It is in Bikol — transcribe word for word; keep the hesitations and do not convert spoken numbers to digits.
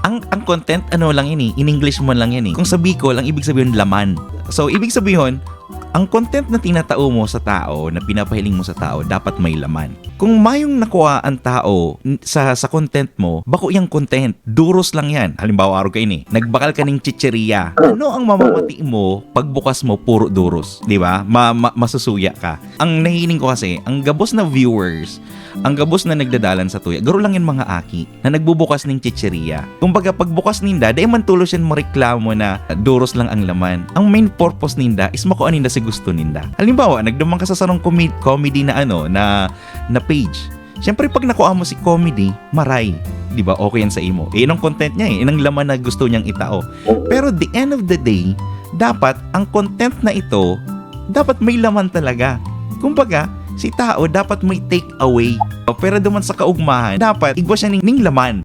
Ang, ang content, ano lang yan eh, in English mo lang yan eh. Kung sa Bicol, ang ibig sabihin, laman. So, ibig sabihin, ang content na tinatao mo sa tao, na pinapahiling mo sa tao, dapat may laman. Kung mayong nakuha ang tao n- sa sa content mo, bako yang content, duros lang yan. Halimbawa, arog kaini, nagbakal ka ning chicheria. Ano ang mamamati mo pagbukas mo, puro duros, di ba? Ma, ma, masusuya ka. Ang nahiling ko kasi, ang gabos na viewers, ang gabos na nagdadalan sa tuya, garo lang yung mga aki na nagbubukas ning chicheria. Kumbaga, pagbukas ninda, dai man tulos yan mareklamo na duros lang ang laman. Ang main purpose ninda is makuha ninda si gusto ninda. Halimbawa, nagduman ka sa sarong comi- comedy na ano, na, na page. Siyempre, pag nakuha mo si comedy, maray. Di ba? Okay yan sa imo. Eh, yun ang content niya eh. Yun ang laman na gusto niyang itao. Pero the end of the day, dapat ang content na ito, dapat may laman talaga. Kumbaga, si tao dapat may take away. Pero duman sa kaugmahan, dapat igwa siya ning, ning laman.